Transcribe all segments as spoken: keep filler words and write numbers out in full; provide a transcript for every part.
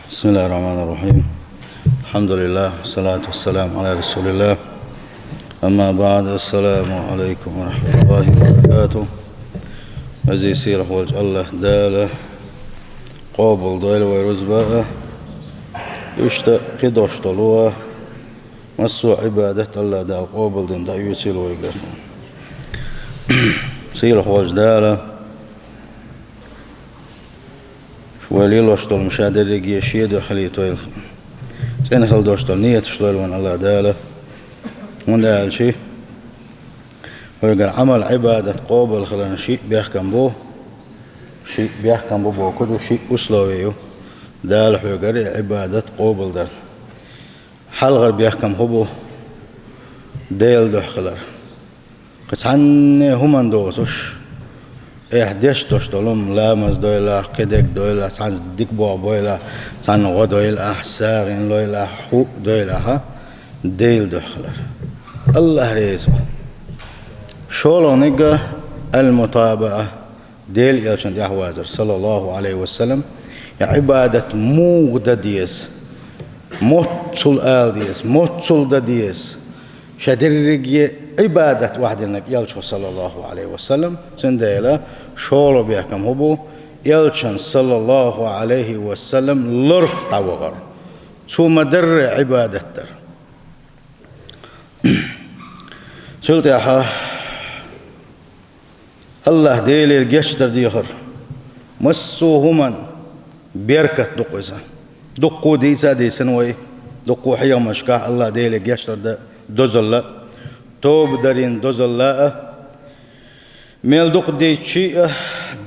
بسم الله الرحمن الرحيم. الحمد لله، والصلاة والسلام على رسول الله. أما بعد، السلام عليكم ورحمة الله وبركاته. Веза-сийлахь волчу АллахӀ Дала къобал дойла вай рузба а, иштта кхидолуш долу а, массо а Ӏибадат АллахӀ Дала къобалдина дӀаоьцийла вайгара. Сийлахь волчу Дала вай лелош долу ма ша дерриге шен дуьхьа хилийтойла. ЦӀена хила долуш долу нийяташ лойла вайн АллахӀ Дала. ХӀунда аьлча хьоьгара Ӏамал-Ӏибадат къобал хиларна шиъ бехкам бу, шиъ бехкам бу бохург ду, шиъ условие ю Дала хьоьгара и Ӏибадат къобал дарна. Хьалхара бехкам хӀун бу? Делан дуьхьа хилар. Кхин цхьанне хӀуманна доцуш, эхь деш долуш долу хӀума, ламаз дойлахь, кхидерг дойлахь, цхьаьна дика болх бойлахь, цхьаьна гӀо дойлахь, сагӀина лойлахь, хӀуъ дойлахь, Делан дуьхьа хилар. АллахӀ реза ву. ШолгӀаниг а ал-мутабаӀа, Делан Элчанна тӀаьхьавазар, саллаллаху Ӏалайхи ва саллам, и Ӏибадат муха дан деза, моццул ала деза, моццул дан деза. Ша дерриге Ӏибадат ваьхьадинарг Элча ву, саллаллаху Ӏалайхи ва саллам, цундела шолгӀа бехкам хӀун бу, Элчанна, саллаллаху Ӏалайхи ва саллам, лорах дӀавахар. Цо ма-дарра Ӏибадат дар. Цул тӀаьхьа АллахӀ Делера гечдар дехар. Массо а хӀуманна беркат ду-кх иза. Дуккха а дийца а дийцина вай, дуккха а хьехамашкахь АллахӀ Деле гечдар дан дозалла а, тоба даран дозалла а, мел дукха дийцча а,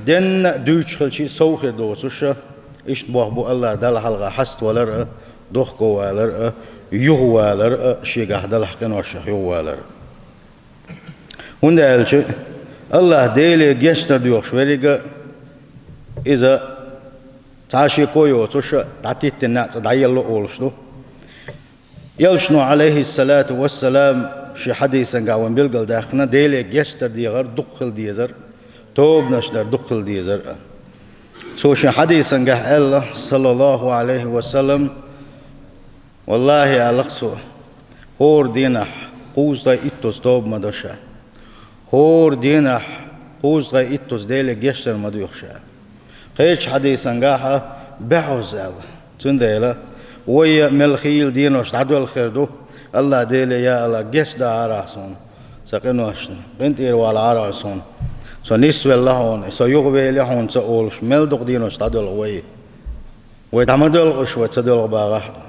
денна а дуьйцуш хилча а сов хир доцуш а, иштта болх бу АллахӀ Далла хьалха хьаставалар а, дохковалар а, юхавалар а, шегахь Далла къиношех юхавалар а. ХӀунда аьлча АллахӀ Деле гечдар доьхуш верг а, иза цхьа а шеко йоцуш а, дӀатеттина неӀ цкъа дӀаелла олуш ду. Элчано, Ӏалайхиссалату вассалам, шен хьадисангахь вайна билгалдаьккхина, Деле гечдар дехар дукха хила дезар, тобанаш дар дукха хила дезар а. Цо шен хьадисангахь аьлла, саллаллаху Ӏалайхи ва саллам, валлахӀи, аьлла-кх цо, хӀора дийнахь кхузткъе иттаза тоба ма до ша. ХӀора дийнахь кхузткъе иттаза Деле гечдар ма доьху ша. Кхечу хьадисангахь а бӀозза аьлла. Цундела вай а мел хийла денош дӀадоьлху хир ду, АллахӀ Деле: «Я АллахӀ, гечдахьара суна, сан къиношна, къинтӀера валахьара суна, со нисвелла хьуна, со юхавели хьуна», — ца олуш, мел дукха денош дӀадоьлху вай. Вай дӀа ма доьлху уьш, вай ца доьлху багӀахь а.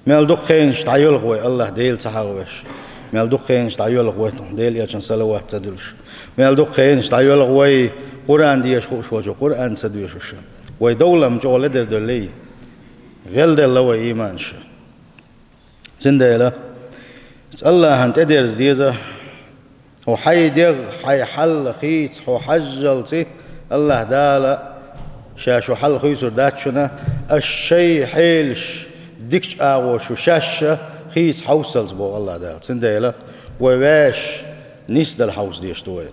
Мел дукха хенаш дӀайоьлху вай АллахӀ Дела ца хьахавеш. Мел дукха хенаш дӀайоьлху вай Делан Элчанна салават ца дуьлуш. Мел дукха хенаш дӀайоьлху вай Къуръан деша хууш волчо Къуръан ца доьшуш. Вай довлам чӀогӀа ледара доьллий, гӀелделла вай ийманаш. Цундела АллахӀана тӀедерза деза. Хьо хьайн дегӀ, хьайн хьал хийца хьо хьажжалц, АллахӀ Дала Ша шу хьал хуьйцур дац шуна, аш шайн хьелаш дикачу агӀор шу шаьш а хийца хьовсалц, боху АллахӀ Дала. Цундела вай ваьш нисдала хьовса дезаш ду вай.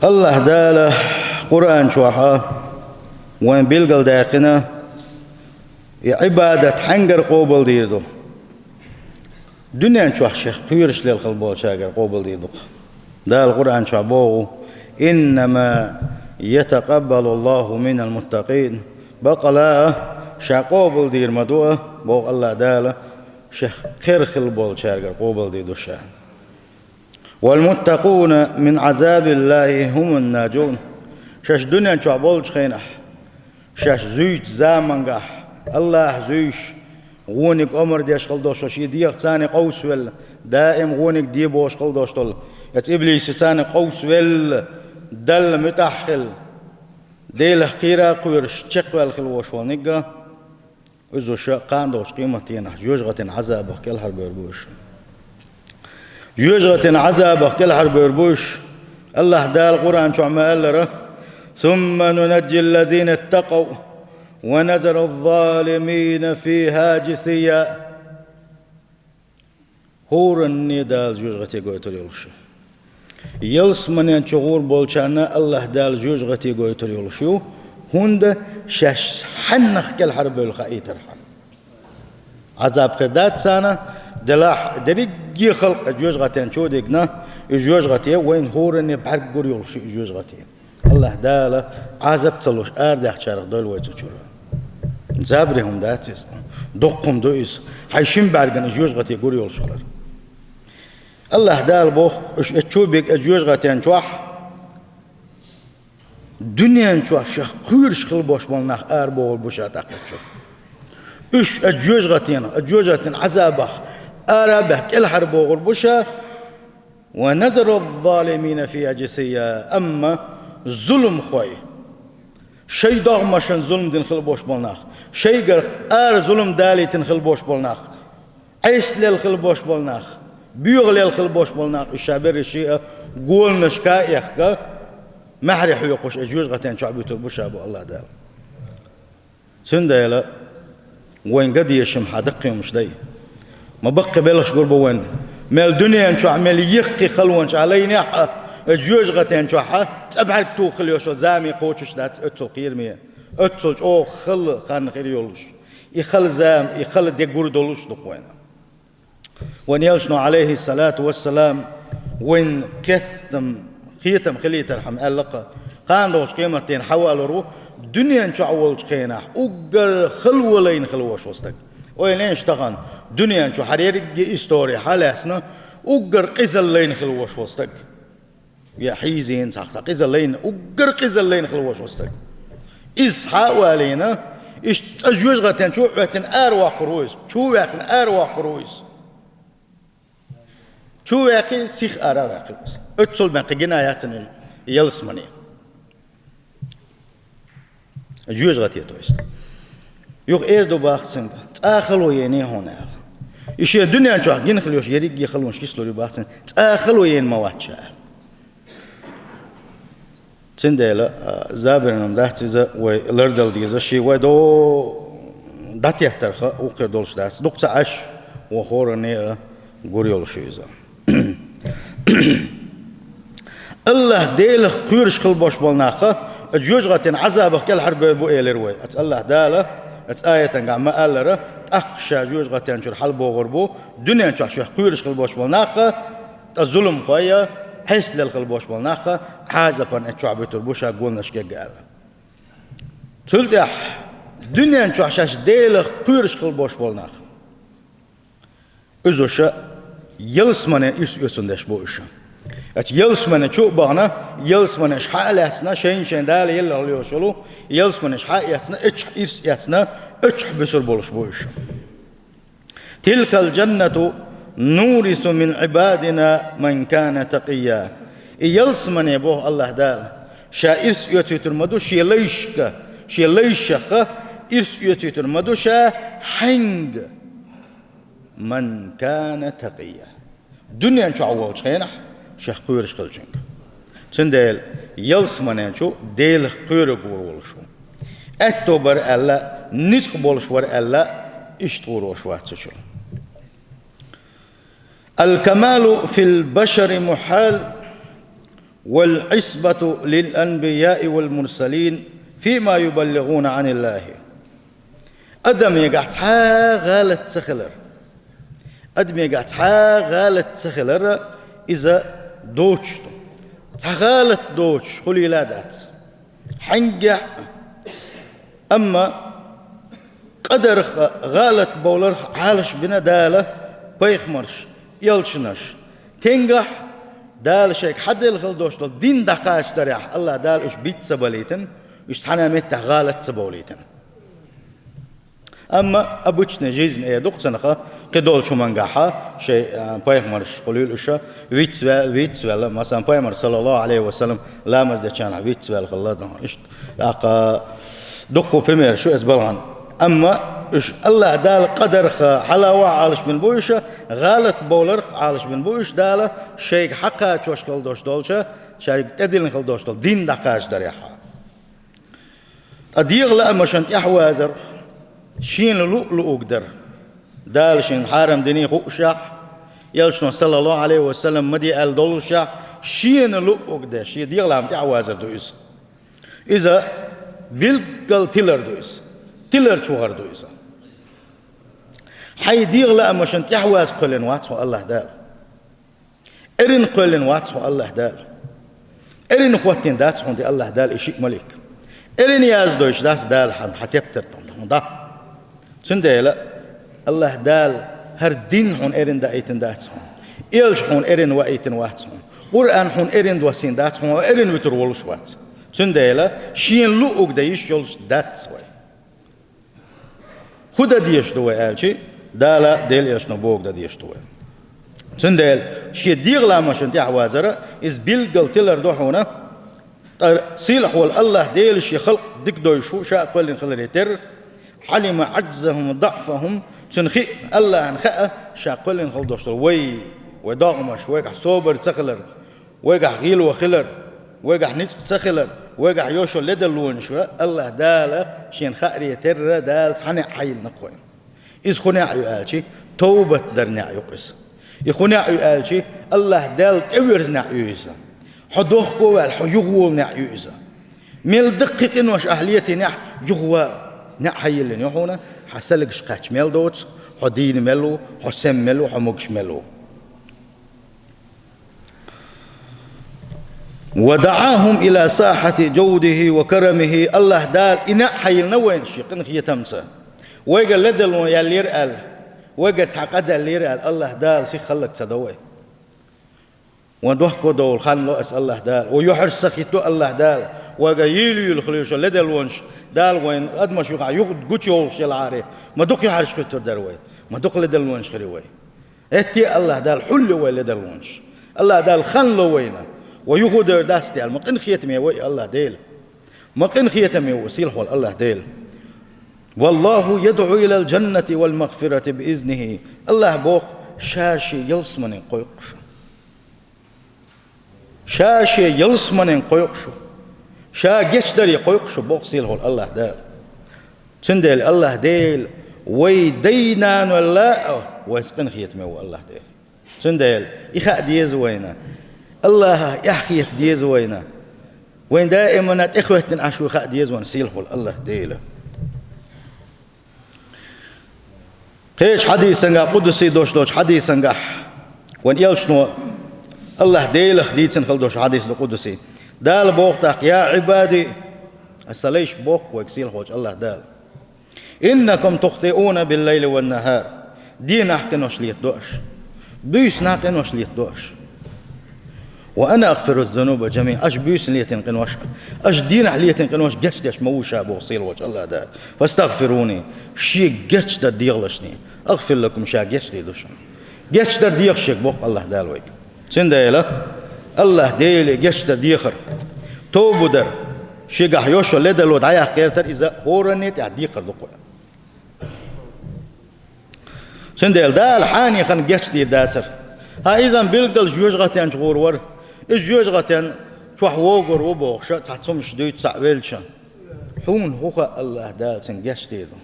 АллахӀ Дала Къуръан чохь а вайн билгалдаьккхина, и Ӏибадат хьаьнгара къобалдийр ду. Дуьнен чохь шех кхоьруш лелхина болчаьргара къобалдийр ду-кх. Дала Къуръан чохь боху: «Иннама ятакъаббалуллаху минал муттакъин». Бакъала а, Ша къобалдийр ма ду а, боху АллахӀ Дала, шех кхера хилла болчаьргара къобалдийр ду Ша. «Вал муттакъуна мин Ӏазабиллахи хӀумун наджун». Шаьш дуьнен чохь болчу хенахь, шаьш зуьйчу замангахь, АллахӀ зуьйш, гӀониг омра деш хила долуш, шен дегӀаца къовсавелла, даим гӀониг де бохуш хила долуш долу, эца иблисаца къовсавелла, Далла муьтӀахь хилла, Делах кхера а кхоьруш, чекхваьлла хила волуш волу нигга, иза ша кхана долчу къематдийнахь жоьжахатин Ӏазабах кӀелхьарбевр бу уьш. Жоьжахатин Ӏазабах кӀелхьарбевр бу уьш. АллахӀ Дала Къуръан чохь ма-аллара: «Сумма нунаджи ллазина ттакъав ва назару ззалимина фиха джисия». ХӀоранне Дала жоьжахате гойтур йолуш. Ялсаманен чу гӀур болчарна Аллахь Дала жоьжахате гойтур йолуш ю, хӀунда шаьш хьаннах кӀелхьарбевлла хаийтархьама. Ӏазап хир дац царна, делахь дерриге халкъ жоьжахатен чу дигна, и жоьжахате вайна хӀоранна бӀаьрг гур йолуш ю и жоьжахате. Аллахь Дала Ӏазап ца луш арадаьхначарах дойла вай цу чуьра. Забаре хӀума дац иза. Дуккха хӀума ду иза. Хьайн шин бӀаьргана жоьжахате гур йолуш хилар. Аллахь Дала боху, уьш чу бигна жоьжахатен чохь, дуьнен чохь шех кхоьруш хила бош болу нах арабохур бу ша тӀаккха чуьра. Уьш а жоьжахатена, а жоьжахатен Ӏазабах ара а баьхна кӀелхьарбохур бу ша, «ва назара ззалимина фиха жисия», амма зуламхой, шайн догӀмашна зулам дина хила бош болу нах, шайгара ара зулам далийтина хила бош болу нах, Ӏеса лела хила бош болу нах, боьха лела хила бош болу нах, уьш ша берриш а голанашка а эккха, маьхьарий хьоькхуш, и жоьжахатен чохь буьтур бу ша бу Аллахь Дала. Цундела вайн ган дезаш хьан даккхий хӀумаш дай. Ма баккхий белхаш гур бу вайн. Мел дуьнен чохь, мел йихкхи халонаш а лайнехь а, и жоьжахатен чохь а цӀа бӀаьрг тухуш хила йолуш зама кхочуш дац оццул кхераме, оццул чӀогӀа хала хан хир йолуш. И хала зама, и хала де гур долуш ду-кх вайна. Вайн элчано, Ӏалайхиссалату вассалам, вайн кхетам, кхетам хилийтархьама аьлла-кх, кхана долчу къематдийнахь хьавалор ву дуьнен чохь волчу хенахь уггар хала валийна хила вош волу стаг. Ойла еш тахана, дуьнен чу хьан ерриге история хьалаьцна, уггар къизалла лайна хила вош волу стаг. Я хьийзийна цхьа, цхьа къизалла лайна, уггар къизалла лайна хила вош волу стаг. Иза схьа а валийна, иштта цӀа жоьжахатен чу а хӀоьттина араваккхур ву иза, чу а ваьккхина араваккхур ву иза. Чу а ваьккхи, сиха ара а ваьккхи иза. Оццул бен кхин гина яц цуьнан ялсамане. Жоьжахате, то есть. Юха эр ду боху цуьнга, цкъа а хало яйний хьуна аьлла. И шен дуьнен чохь гина хила йолуш ерриге халонаш кислур ю боху цуьнга, цкъа а хало яйна ма вац ша аьлла. Цундела, а, забаран дац иза, вай лардала деза, ши вай до дӀатеттарх вукхуьр долуш дац. Дукха ца Ӏаш, вайн хӀоранна а гур йолуш ю иза. Аллахь Делах кхоьруш хила бош болу нах а жоьжахатин Ӏазабах кӀелхьарбевр бу элира вай. Аса Аллахь Дала аса аятангахь ма-аллара, тӀаккха ша жоьжахатен чуьра хьалабохур бу, дуьнен чохь шех кхоьруш хила бош болу нах а, ткъа зуламхой а, хьесалла хила бош болу нах а, Ӏазапан а чохь буьтур бу ша гонаш гегга аьлла. Цул тӀаьхьа дуьнен чохь шаьш Делах кхоьруш хила бош болу нах. Иза ша ялсамане ирс оьцун деш бу уьш. Аса ялсамане чу а бахана, ялсаманеш хьа а лаьцна, шайна-шайн Дала елла хила йолуш йолу, ялсаманеш хьа а эцна, оьцуш ирс эцна, оьцуш буьсур болуш бу уьш. «Тилкал жаннату нурису мин Ӏибадина ман кана такъия». И ялсамане боху Аллахь Дала, ша ирс оьцуьйтур ма ду шен лайшка, шен лайшаха ирс оьцуьйтур ма ду ша хьаьнга. Ман кана такъия. Дуьнен чохь волчу хенахь шех кхоьруш хилчуьнга. Цундела ялсаманен чу Делах кхоьруш гур волуш ву. Аьтто бара аьлла, ницкъ болуш вара аьлла, иштта гур волуш вац цу чу. Аль-камалу фил башари мухьал, валь-Ӏисмату лил анбияи валь мурсалин, фима юбаллигӀуна Ӏаниллахи. Адамегахь цхьа а гӀалат ца хилар. Адамегахь цхьа а гӀалат ца хилар, иза доцуш ду. Цхьа гӀалат доцуш хуьлийла а дац. Хьаьнгехь а, амма къадарх а, гӀалат бовларх а Ӏалашбина Дала пайхамарш, элчанаш. Тенгахь Дала шайга хьаделла хила долуш долу дин дӀакхачадарехь, Аллахь Дала уьш биц ца балийтина, уьш цхьана а меттехь гӀалат ца бовлийтина. Амма обычная жизнь э ду-кх цунах, кхидолчу хӀумангахьа шайн, а, пайхамарш хуьлийла уьш, виц ве-, виц велла, масалан, пайхамар, саллаллаху Ӏалайхи ва саллам, ламаз дечарна виц велла хилла, иштта. ТӀаккха дуккха примерш ю иза балхана. Амма уьш Аллахь Дала къадарха хьалавахь Ӏалашбина бу уьш, гӀалат бовларх а Ӏалашбина бу уьш Дала, шайга хьакхачош хила долуш долчу, шайга тӀедиллина хила долуш долу дин дӀакхачадарехьа. Ткъа дегӀан лаамашна тӀаьхьавазар шена луъ-луъург дара. Дала шена хьарам дина хуушехь, элчано, саллаллаху Ӏалайхи ва саллам, ма де аьлла доллушехь, Шена луъург де, шен дегӀа ламан тӀехьавазар ду иза. Иза билггал тилар ду иза. Тилар чу гӀар ду иза. Хьай дегӀа лаамашна тӀехьаваза кхоьллина вац хьо АллахӀ Дала. Эрна кхоьллина вац хьо АллахӀ Дала. Эрна хӀоттийна дац хьуна де АллахӀ Дала и шиъ малик. Эрна яздойш дац Дала хьан, хьан тептар тӀа хьуна да. Цундела АллахӀ Дала хӀара дин хьуна эрна даийтина дац хьуна. Элча хьуна эрна ваийтина вац хьуна. Къуръан хьуна эрна доссийна дац хьуна, хьо эрна вуьтур волуш вац. Цундела шена луъург де йиш йолуш дац вай. ХӀун дан дезаш ду вай аьлча, Дала Делан Элчано бохург дан дезаш ду вай. Цундела шен дегӀа ламашна тӀехьавазар, иза билггал тилар ду хьуна, ткъа сийлахь волу АллахӀ Дела шен халкъ дика дойуш ву, ша а кхоьллина хиларе терра, «Хьалима Ӏаджзахум ва даӀфахум», цунна хиъна, АллахӀна хаьа, ша кхоьллина хила долуш долу вай, вай догӀмаш, вайгахь собар ца хилар, вайгахь гӀийло хилар, вайгахь ницкъ ца хилар, вайгахь йошу ледарлонаш ва, АллахӀ Дала шена хааре терра, Дала цхьа неӀ хьайиллина кхойна. Иза хӀун неӀ ю аьлча, товбат дар неӀ ю иза. И хӀун неӀ ю аьлча, АллахӀ Далла тӀеверза неӀ ю иза. Хьо дохко а ваьлла, хьо юхаволу неӀ ю иза. Мел даккхий къинош ахь летийнехь, юхавала неӀ хьайиллина ю хьуна, хьан салгаш кхаьчча мел доцу, хьо дийна мел ву, хьо сема мел ву, хьо могуш мел ву. «Ва даӀахум ила сахьати жавдихи ва карамихи», АллахӀ Дала и неӀ хьайиллина вайна шен къинхетамца. Вайгара ледарло яьллера аьлла, вайгара цхьа къа даьллера аьлла, АллахӀ Дала сиха хӀаллак ца до вай. Вайн дохко довла хан ло аса АллахӀ Дала, вай юьхьӀаьржа ца хӀитто АллахӀ Дала, вайгара юйла-юйла хила йолуш йолу ледарлонаш Дала вайна адамаш юкъахь юха гучуйовлуш елахьара, ма дукха юьхьӀаьржа хӀуьттур дара вай, ма дукха ледарлонаш хир ю вай. ХӀетте а АллахӀ Дала хьулйо вай ледарлонаш. АллахӀ Дала хан ло вайна. Вай юха дер дац те аьлла, ма къинхетаме вай АллахӀ Дела. Ма къинхетаме ву сийлахь волу АллахӀ Дела. «Валлаху ядӀу илал жаннати вал магфирати би изнихи». АллахӀ боху, ша шен ялсаманин кхойкхуш. Ша шен ялсаманин кхойкхуш. Ша гечдаре кхойкхуш боху сийлахь волу АллахӀ Дала. Цундела АллахӀ Дела вай дай-наной а вайца къинхетаме ву АллахӀ Дела. Цундела и хаа деза вайна. АллахӀах эхь хета деза вайна. Вайн даимана тӀехӀоьттина Ӏаш ву хаа деза вайна сийлахь волу АллахӀ Дела. Кхечу хьадисангахь, къудси дош долчу хьадисангахь, вайн элчано АллахӀ Делах дийцина хила долуш хьадис ду къудси. Дала боху тӀаккха: «Я Ӏибади», аса лайш боху вайга сийлахь волчу АллахӀ Дала. «Иннакум тухтиуна биллайли ван нахар». Дийнахь къинош летадо аша. Буьйсанахь къинош летадо аша. «Ва ана агфиру зунуба жамиъа». Аша буьйсанна летийна къинош, аша дийнахь летийна къинош гечдеш ма ву ша боху сийлахь волчу АллахӀ Дала. «Фастагфируни», шега гечдар дехалаш шуна. «Агфир лакум», ша гечдийр ду шуна. Гечдар деха шега боху АллахӀ Дала вайга. Цундела АллахӀ Деле гечдар дехар, тоба дар, шегахь йошу ледарло дӀаяккха гӀертар иза хӀоранна тӀехь декхар ду кхуьа. Цундела Дала хьенехана гечдийр дацара. ХӀан, иза билггал жоьжахатен чу гӀур вара. Иза жоьжахатен чохь вогур ву бохуш, цхьа цомгуш дуьйцу цхьаъ велча. Хьуна хӀун хаьа АллахӀ Дала цуьнга гечдийр ду?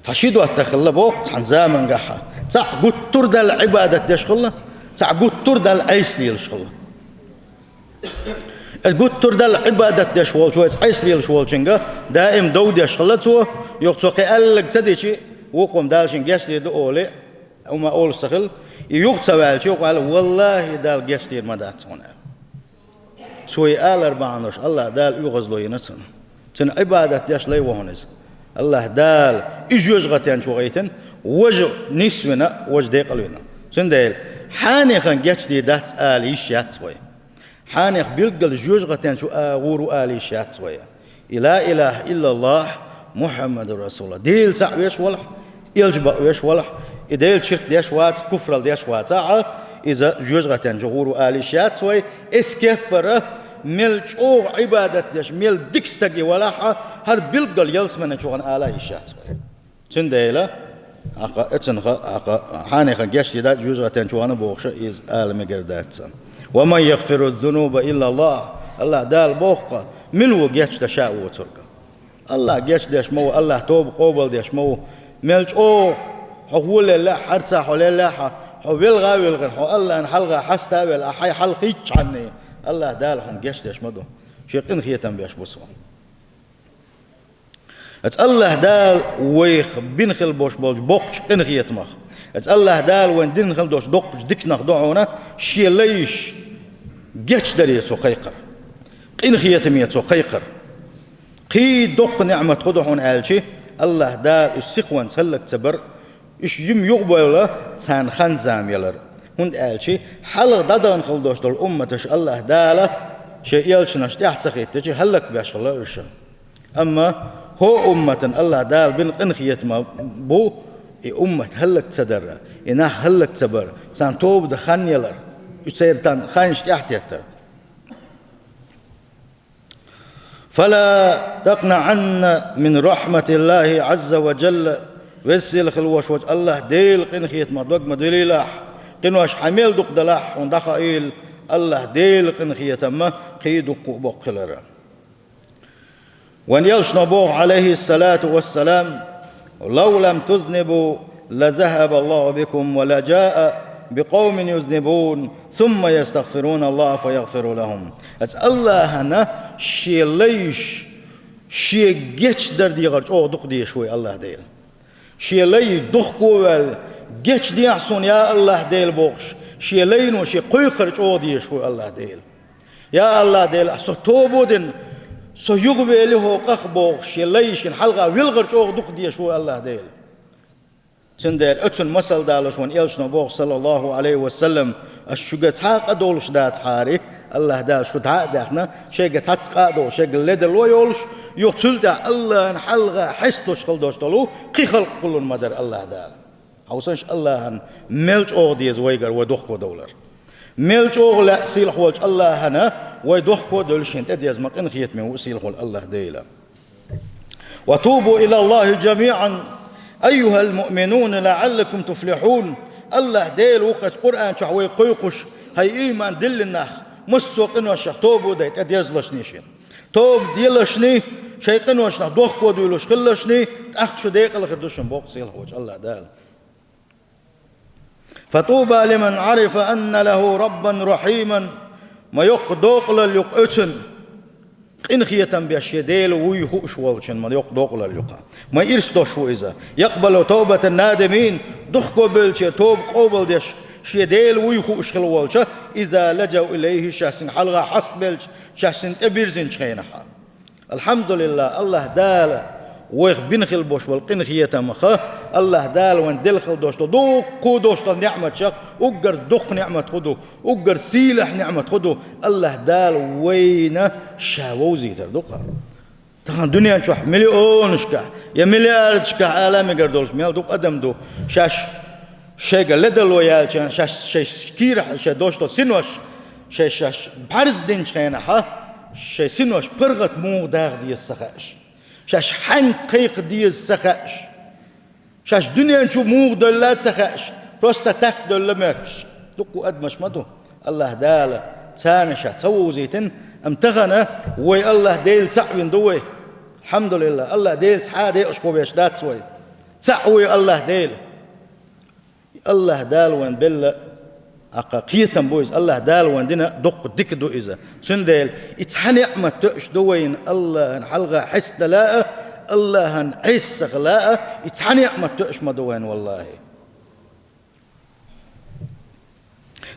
Цхьа ши доттагӀа хилла боху цхьана замангахь. Цхьаъ гуттар а Далла Ӏибадат деш хилла, цхьаъ гуттар а Далла Ӏеса лелаш хилла. Иза гуттар а Далла Ӏибадат деш волчу вайца Ӏеса лелаш волчуьнга даим дов деш хилла цо, юха цо кхин аьлларг ца дичи, вукхо-м Дала шен гечдийр ду олий, хӀума олуш ца хилла, и юха ца ваьлча, юха аьлла: «ВаллахӀи, Дала гечдийр ма дац хьуна», – аьлла. Цо и алар бахьана долуш АллахӀ Дала оьгӀазло йина цунна. Цуьнан Ӏибадат деш лай ву хьуна иза. АллахӀ Дала и жоьжахатен чу гӀайтина, важа нисвина, важа декъалвина. Цундела хьенехана гечдийр дац ала йиш яц вай. Хьенех билггал жоьжахатен чу а гӀур ву ала йиш яц вай. И ла илахӀа иллаллахӀ, Мухьаммадур расулуллахӀ. Дела цхьаъ веш валахь, элча бакъвеш валахь, и Делан чирк деш вац, куфралла деш вацахь а, иза жоьжахатен чу гӀур ву ала йиш яц вай. Эцу кеппара, мел чӀогӀа Ӏибадат деш, мел дика стаг и валахь а, хӀара билггал ялсаманин чу вахана ала йиш яц вай. Цундела хьакха, эцунха, хьакха, хьенехана гечдийр дац жоьжахатен чу вахана бохуш, иза ала мегар дац цунна. «Ва ман ягфиру зунуба иллаллахӀ». АллахӀ Дала боху-кх, мила ву гечдан ша воцург? АллахӀ гечдеш ма ву, АллахӀ тоба къобалдеш ма ву. Мел чӀогӀа хьо гӀолаеллехь, харцахь хьо леллехь а, Хьо велха а велхина, хьо АллахӀан хьалха хьаста а велла, а хьай хьал хийцча хьанна, АллахӀ Дала хьона гечдеш ма ду. Шен къинхетам беш бу цо. Эцу АллахӀ Дала вайх бина хила бош болчу боккхачу къинхетамах. Эцу АллахӀ Дала вайн дина хила долчу доккхачу диканах ду хьуна шен лайш гечдаре цо кхайкхар. Къинхетаме цо кхайкхар. Кхин доккха ниӀмат хӀун ду хьуна аьлча, АллахӀ Дала уьш сихонца хӀаллак ца бар, уьш йима юхабевлла, царна хан-зама ялар. ХӀунда аьлча хьалха дӀадахана хила долуш долу умматаш АллахӀ Дала шен элчанаш тӀаьхьа ца хӀиттича, хӀаллакбеш хилла уьш. Амма хӀокху умматана АллахӀ Дала бина къинхетам бу и уммат хӀаллак ца дар, и нах хӀаллак ца бар, царна тоба дан хан ялар, уьш церан тан ханаш тӀаьхьатеттар. فلا تقنطن من رحمة الله عز وجل. Веза-сийлахь хила волуш волчу АллахӀ Делан къинхетамах дог ма дуьлийлахь, къинош хьан мел дукха далахь а хьуна дӀахаийла, АллахӀ Делан къинхетам кхин дуккха а боккха хилар. Вайн элчано боху, عليه الصلاة والسلام: لو لم تذنبوا لذهب الله بكم ولجاء بقوم يذنبون ثم يستغفرون الله فيغفر لهم. Эцу АллахӀана шен лайш, шен гечдар дехар чӀогӀа дукха дезаш ву АллахӀ Дела. Шен лай духко а ваьлла, гечдехьа суна, я АллахӀ Дела, бохуш, шен лайно шен кхойкхар чӀогӀа дезаш ву АллахӀ Дела. Я АллахӀ Дела, со тоба дина, со юхавели хӀокхах, бохуш, шен лай шена хьалха вилхар чӀогӀа дукха дезаш ву АллахӀ Дела. Цундела оцунна масал далош вайн элчано боху, صلى الله عليه وسلم: аш шуьга цхьа а къа долуш дацахьара, АллахӀ Дала шу дӀа а даьхна, шайга цхьацца къа а долуш, шайга ледарло а йолуш, юха цул тӀаьхьа АллахӀана хьалха хьесталуш хила долуш долу кхин халкъ кхуллун ма дара АллахӀ Дала. Хьовсалаш, АллахӀана мел чӀогӀа деза вайгара вай дохко довлар. Мел чӀогӀа лаьа сийлахь волчу АллахӀана вай дохко а девлла, шена тӀедеза ма къинхетаме ву сийлахь волу АллахӀ Дела. وتوبوا إلى الله جميعا أيها المؤمنون لعلكم تفلحون. АллахӀ Дела ву-кх оцу Къуръан чохь вай кхойкхуш: хӀай ийман диллина нах, массо а къиношах тоба а дай, тӀедерзалашний шена. Тоба делашний, шайн къиношнах дохко а дуьйлуш хилалашний, тӀаккха шу декъала хир ду шуна, боху сийлахь волчу АллахӀ Дала. فطوبى لمن عرف أن له ربا رحيما. Ма йоккха докъалалла ю-кх оцунна, къинхетам беш шен Дела вуй хууш волчунна, ма йоккха докъалалла ю-кх. Ма ирс дош ву иза. يقبل توبة النادمين. Дохко бевллачеран тоба къобалдеш шен Дела вуй хууш хила волча, إذا لجوا إليه, шаьш цуьнга хьалха хьастабелча, шаьш цунна тӀебирзинчу хенахь. АлхьамдулиллахӀ, АллахӀ Дала вайх бина хила бош болу къинхетамах, АллахӀ Дала вайн делла хила дош долу, дуккха дош долу неӀматех уггар дуккха неӀмат хӀун ду, уггар сийлахь неӀмат хӀун ду, АллахӀ Дала вайна Ша вовзийтар ду-кх. Тахана дуьнен чохь миллионашкахь я миллиардашкахь ала мегар долуш мел дукха адам ду, шаьш шайга ледарло яьлча, шаьш шайн кийрахь шайн дош долу синош, шайн шаьш бӀаьрзе динчу хенахь, шайн синош паргӀат муха даха деза ца хаьаш, шаьш хьаьнга кхайкха деза ца хаьаш, шаьш дуьнен чу муха девлла ца хаьаш, просто так девлла моьттуш дуккха адамаш ма ду. АллахӀ Дала царна Ша ца вовзийтина, амма тахана вай АллахӀ Дела цхьаъ вина ду вай. АлхьамдулиллахӀ, АллахӀ Дела цхьа а декъашхо веш дац вай. Цхьаъ вуй АллахӀ Дела. АллахӀ Дала вайн белла, аккха кхетам бу иза, АллахӀ Дала вайн дина дуккха дика ду иза. Цундела и цхьа неӀмат тоьуш ду вайна, АллахӀана хьалха хьестадала а, АллахӀана Ӏеса ца хила а, и цхьа неӀмат тоьуш ма ду вайна, валлахӀи.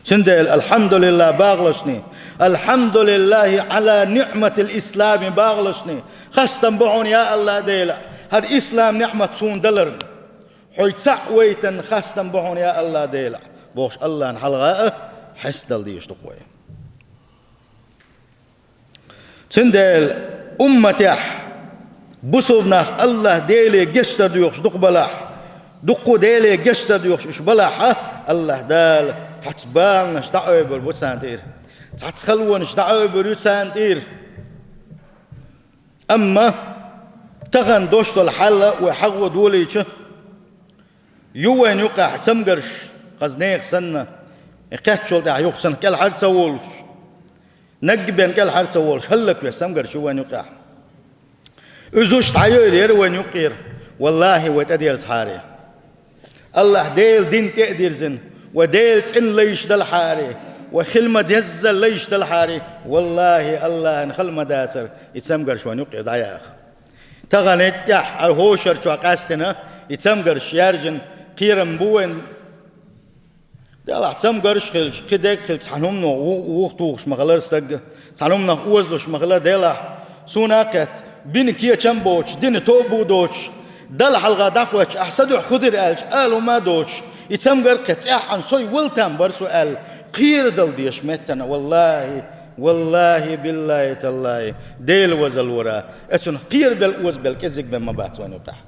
Цундела, алхьамдулиллахӀ, багӀалашний, алхьамдулиллахӀи Ӏала ниӀматил ислами, багӀалашний, хастам бу хьуна, я АллахӀ Дела, хӀара ислам неӀмат суна даларна. Хьо цхьаъ вайтина хастам бу хьуна, я АллахӀ Дела, бохуш, АллахӀана хьалха а хьестадала дезаш ду-кх вай. Цундела умматехь бусулба нах АллахӀ Деле гечдар доьхуш дукха балахь, дуккха Деле гечдар доьхуш уьш балахь, АллахӀ Дала цхьацца баланаш дӀаӀойбур бу царна тӀера, цхьацца халонаш дӀаӀойбур ю царна тӀера. Амма тахана дош долу хьал вай хьахо долийча, ю вайна юкъахь цамгарш, хаза нехан санна, и кхеттачул тӀаьхьа юха санна кӀелхьара ца волуш, наггахь бен кӀелхьара ца волуш, хӀаллаквеш цамгарш ю вайна юкъахь. Уьзуш дӀайойла яра вайна юккъера, валлахӀи, вай тӀедерзахьара. АллахӀ Делан дин тӀе а дирзина, Вай Делан цӀена лайш далахьара, вай хила ма деззара лайш далахьара, валлахӀи, АллахӀан хала ма дацара и цамгарш вайна юкъе дӀаяха. Тахана тӀехьа хӀара хӀошара чохь къаьстина и цамгарш яьржина кхерам бу вайна. Делахь цамгарш хилча, кхин дерг хилча, цхьана хӀумано ву-, вуха тухуш ма хилара стаг, цхьана хӀуманах озалуш ма хилара. Делахь, суна а кхетта, бина кечам боцуш, дина тоба доцуш, Далла хьалха дӀахӀотташ, ахь са дуьхьа хӀу дира аьлча, ала хӀума а доцуш, и цамгар а кхетта, цӀеххьана сой вала там бара со аьлла, кхерадала дезаш меттана, валлахӀи, валлахӀи, биллахӀи, таллахӀи, Дела вазалора, оцунах кхерабелла, озабелла кӀеззиг бен ма бац вайна юкъахь.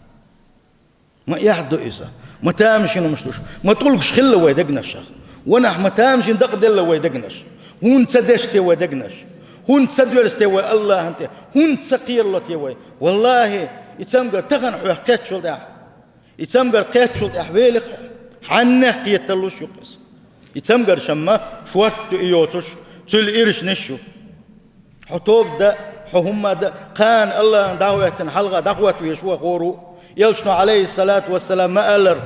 Ма эхь ду иза, ма тамашийна хӀумаш ду уьш, ма тӀулгаш хилла вай дегнашах. Ванахь ма тамашийна дакъаделла вай дегнаш. ХӀунда ца деш те вай дегнаш? ХӀунда ца доьрзу те вай АллахӀана тӀе? ХӀунда ца кхерало те вай? ВаллахӀи, и цамгар тахана хьох кхеттачул тӀехьа, и цамгар кхеттачул тӀехьа велахь хьо, хьаннех кхеталуш ю-кх иза. И цамгарш-м шортта ю и йоцуш, цуьнан иршнаш ю. Хьо тоба дан, хьо хӀумма дан, кхана АллахӀана дӀахӀоьттина хьалха дӀахӀотта везаш ву хӀора а. Элчано, Ӏалайхиссалату вассалам, ма аллара: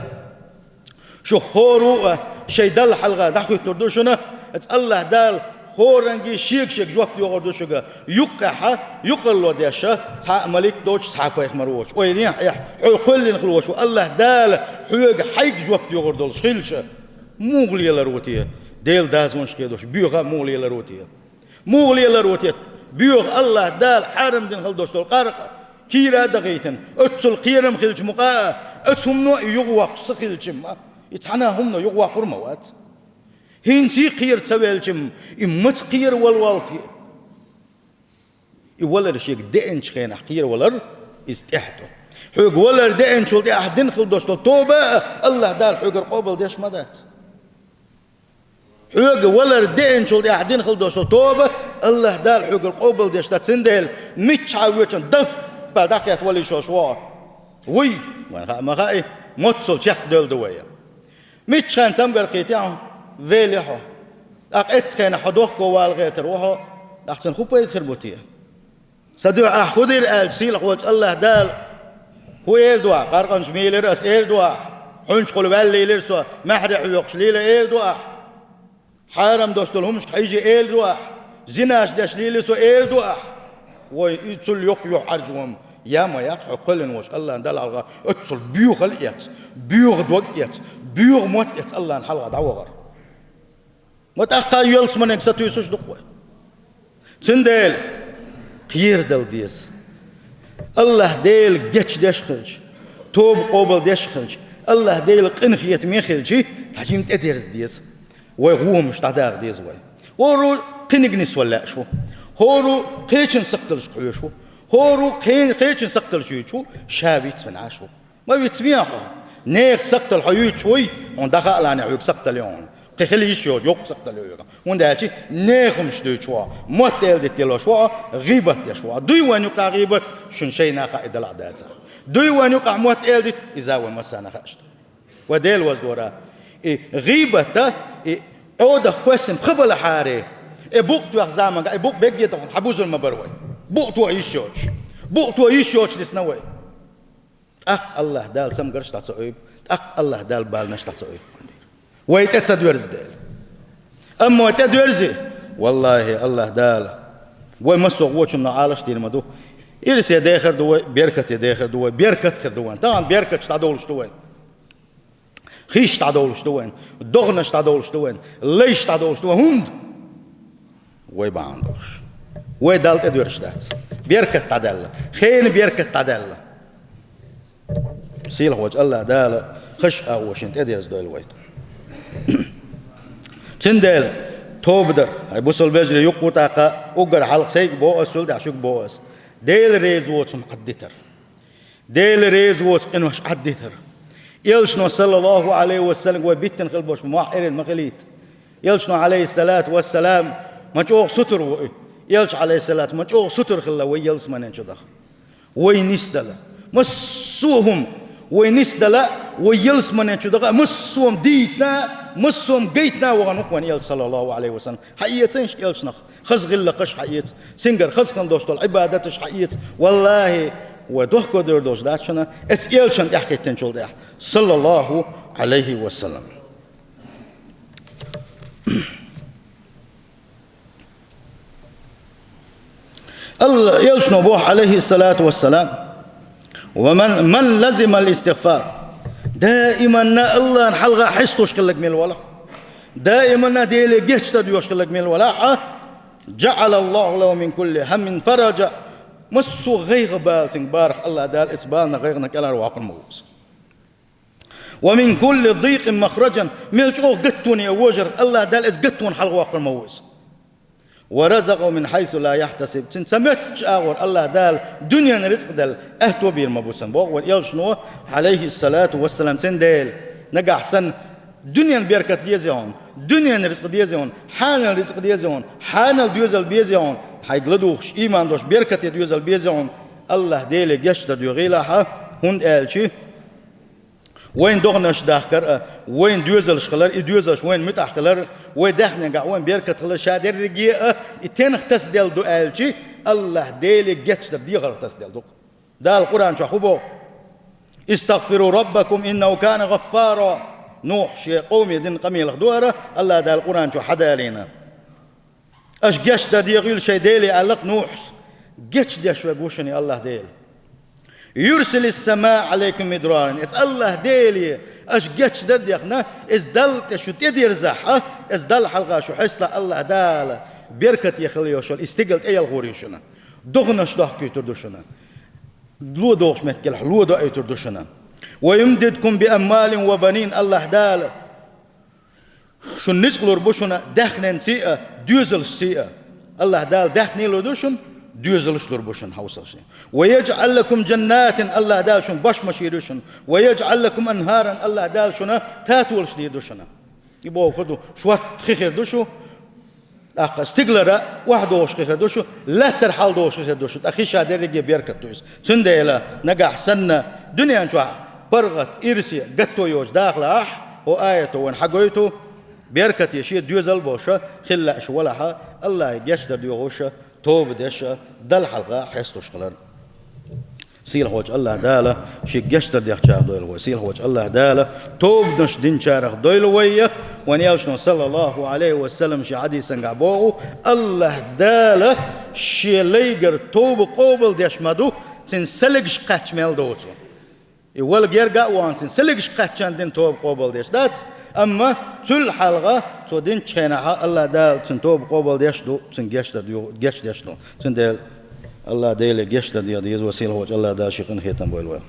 шух хӀора а шайн Далла хьалха дӀахӀуьттур ду шуна, оцу АллахӀ Дала хӀоранге шега-шега жоп доьхур ду шуьга, юккъехь юкъарло деш цхьа а малик доцуш, цхьа а пайхамар воцуш. Ойла е хьо, хьо кхоьллина хила волуш волу АллахӀ Дала хьоьга хьайга жоп доьхур долуш хилча, муха лелар ву те? Делан дозанаш кхедош боьха а муха лелар ву те? Муха лелар ву те? Боьха АллахӀ Дала хьарам дина хила долуш долу къаркъа кийра а дахийтина, оццул кхерам хилча мукъа а, оцу хӀумано а и юхавоккхуш ца хилча-м, и цхьана а хӀумано юхавоккхур ма вац. ХӀинца а кхера ца велча-м, и маца кхера вала волу те? И валар шега деанчу хенахь кхеравалар, иза тӀехь ду. Хьоьга валар деанчул тӀаьхьа дина хила долуш долу тоба а АллахӀ Дала хьоьгара къобалдеш ма дац. Хьоьга валар деанчул тӀаьхьа дина хила долуш долу тоба АллахӀ Дала хьоьгара къобалдеш дац, цундела миччахьа воьдучунна даппа дӀакхетта валийша волуш ву хьо. Вуй, вайна хаа ма хаьа, моццул чекхдевлла ду вай. Миччахьа цамгар кхийтахь, велахь хьо. ТӀаккха эццахь хьо дохко вала гӀертар ву хьо, тӀаккха цунна хӀун пайда хир бу те? Сан дуьхьа ахь хӀун дира аьлча, сийлахь волчу АллахӀ Дала хӀун эр ду ахь? Къаркъанаш ма лелира ас, эр ду ахь. Хьуьнчухула ваьлла лелира со, маьхьарий хьоькхуш лелира, эр ду ахь. Хьарам долуш долу хӀуманашка хьийжира, эр ду ахь. Зинаш деш лелира со, эр ду ахь. Вай, и цул йоккха юьхьӀаьржа хӀума я ма яц хьо кхоьллина волчу АллахӀ Далла хьалха оццул боьхалла эцна, боьха дог эцна, боьха мотт эцна АллахӀна хьалха дӀавахар. Ма тӀаккха ялсаманега сатуьйсуш ду-кх вай. Цундела кхерадала деза. АллахӀ Дела гечдеш хилча, тоба къобалдеш хилча, АллахӀ Дела къинхетаме хилча, цхьа жимма тӀедерза деза. Вай гӀо хӀуманаш дӀадаха деза вай. ХӀора кхиниг нисвала лаьаш ву. ХӀора кхечун сакхталлашка хьоьжуш ву. ХӀора кхе-, кхечун сакхталлаш юьйцуш ву, ша вицвина Ӏаш ву. Ма вицвехьа хьо. Нехан сакхталла хьо юьйцуш вуй, хьуна дӀахаалахь хьоьга сакхталла ю хьуна. Кхин хила йиш йоцу йоккха сакхталла ю хьоьга. ХӀунда аьлча нехан хӀуманаш дуьйцуш ву хьо, мотт эладита лелош ву хьо, гӀийбат деш ву хьо. Дуй вайна юкъахь гӀийбат, шуна шайна хаьа и делахь дацахь. Дуй вайна юкъахь мотт эладита, иза вайн массарна хаьаш ду. Вай Дела ваздора. И гӀийбат а, и Ӏодах кхоьссина пха балахьара, и букъ тоьхна заманахь, и букъ бегге тахана хьан бузур ма бара вай. Букъ тоха йиш йоцуш. Букъ тоха йиш йоцуш дисна вай. ТӀаккха АллахӀ Дала цамгарш дӀа ца ойбу, тӀаккха АллахӀ Дала баланаш дӀа ца ойбу. Вай тӀе ца доьрзу дела. Амма вай тӀе доьрзи, валлахӀи, АллахӀ Дала вай массо а вочунна Ӏалаш дийр ма ду. Ирсе дехар ду вай, беркате дехар ду вай, беркат хир ду вайн. Тахана беркаташ дӀадовлуш ду вайн. Хиш дӀадовлуш ду вайн, догӀанаш дӀадовлуш ду вайн, лайш дӀадовлуш ду вайн. ХӀунда? Вай бахьана долуш. Вай Далла тӀедоьрзуш дац. Беркат дӀадаьлла. Хенан беркат дӀадаьлла. Сийлахь волчу АллахӀ Дала хиш а вошина тӀедерза дойла вай. Цундела тоба дар, хьайн бусалба вежарий, юккъе тӀаккха уггар хьалха сайга боху ас, цул тӀаьхьа шуьга боху ас. Дела реза воцу хӀума Ӏаддитар. Дела реза воцу къинош Ӏаддитар. Элчано, саллаллаху Ӏалайхи ва саллам, вай биттина хила болуш мохь эрна ма хилийта. Элчано, Ӏалайхиссалату вассалам, ма чӀогӀа сутара ву и. Элча, Ӏалайхиссалату, ма чӀогӀа сутара хилла вай ялсаманен чу даха. Вай нисдала. Массо а хӀума вай нисдала, вай ялсаманен чу даха, массо а хӀума дийцина, массо а хӀума гайтина вахана ву-кх вайн Элча, саллаллаху Ӏалайхи ва саллам. Хьаэцийша элчанах хаза гӀиллакхаш, хьаэца, цуьнгара хаза хила долуш долу Ӏибадаташ хьаэца. ВаллахӀи, вай дохко дер долуш дац шуна, эцу элчанна тӀаьхьахӀиттинчул тӀаьхьа, саллаллаху Ӏалайхи ва саллам. Алла, элчано боху, алейхиссалату вассалам: «Ва ман, ман лазимал истигъфар». Даиманна Аллахьан хьалха хьесташ хилларг мел валахь, даиманна Деле гечдар доьхуш хилларг мел валахь, «жаъалаллаху лаху мин кулли хьаммин фараджа». Массо а гӀайгӀа бала цуьнга барах Аллахь Дала оцу баланах, гӀайгӀанах кӀелхьарваккхар ма ву иза. «Ва мин кулли дийкъин махраджан». Мел чӀогӀа гатто а вожар Аллахь Дала оцу гаттонах хьалхаваккхар ма ву иза. «Ва разакъаху мин хьайсу ла яхьтасиб». Цуьнан ца моьттучу агӀор Аллахь Дала дуьненан рицкъ дала аьтто бийр ма бу цунна, боху вайн элчано, алейхиссалату вассалам. Цундела нагахь санна дуьненан беркат деза хьуна, дуьненан рицкъ деза хьуна, хьанал рицкъ деза хьуна, хьанал доьзал беза хьуна, хьайга ладугӀуш, ийман долуш, беркате доьзал беза хьуна, Аллахь Деле гечдар доьхийла хьо, хӀунда аьлча вайн догӀанаш дахкар а, вайн доьзалш хилар, и доьзалш вайна муьтӀахь хилар, вайн даьхнигахь вайн беркат хилар, ша дерриге а и тенах тасаделла ду аьлча, Аллахь Деле гечдар дехарх тасаделла ду. Дала Къуръан чохь хӀун боху? «Истагъфиру раббакум иннаху кана гъаффара». Нухь шен къоме дина къамелах ду хӀара, Аллахь Дала Къуръан чохь хьадалийна. Аша гечдар дехийла шайн Деле аьлла-кх Нухьас. Гечдеш верг ву шуна Аллахь Дела. «Юрсилис самаа Ӏалайкум мидраран». Иза Аллахь Деле аша гечдар а дехна, иза Далла тӀе шу тӀедирзахь а, иза Далла хьалха шу хьестахь, Аллахь Дала беркате хила йиш йолу и стигала тӀеялхор ю шуна. ДогӀанаш дохкуьйтур ду шуна. Ло догӀуш меттигехь ло доуьйтур ду шуна. «Ва юмдидкум би амвалин ва банин», Аллахь Дала шуна рицкъ лур бу шуна даьхненций а, доьзалшций а. Аллахь Дала даьхни лур ду шуна, доьзалш лур бу шуна, хьовсалш. «Ва яжъал лакум жаннатин», Аллахь Дала шуна бошмаш йийр ю шуна. «Ва яжъал лакум анхаран», Аллахь Дала шуна татолаш дийр ду шуна. И бохург ду, шортта хи хир ду шу, тӀаккха стигалара охьадогӀуш хи хир ду шу, лаьттара хьалдогӀуш хи хир ду шу, тӀаккха хи ша дерриге беркат ду иза. Цундела нагахь санна дуьнен чохь паргӀат, ирсе, гатто йоцуш дахалахь, хӀокху аято вайна хьагойту, беркате шен доьзал а болуш хила лаьаш валахь, Аллахье гечдар доьхуш, тоба деш, Далла хьалха хьесташ хилар. Сийлахьчу Аллахь Дала шен гечдар дехначарах дойла вай. Сийлахьчу Аллахь Дала тобанаш динчарах дойла вай. Вайн элчано, саллаллаху Ӏалайхи ва саллам, шен хьадисангахь боху: Аллахь Дала шен лайгара тоба къобалдеш ма ду, цуьнан салгаш кхаьчна мел доцу. И вала герга а вахана, цуьнан салгаш кхаьчча дина тоба къобалдеш дац, амма цул хьалха цо динчу хенахь Аллахь Дала цуьнан тоба къобалдеш ду, цуьнан гечдар ду, гечдеш ду. Цундела Аллахь Деле гечдар дехьа деза вай, сийлахьчу Аллахь Дала шен къинхетам бойла вай.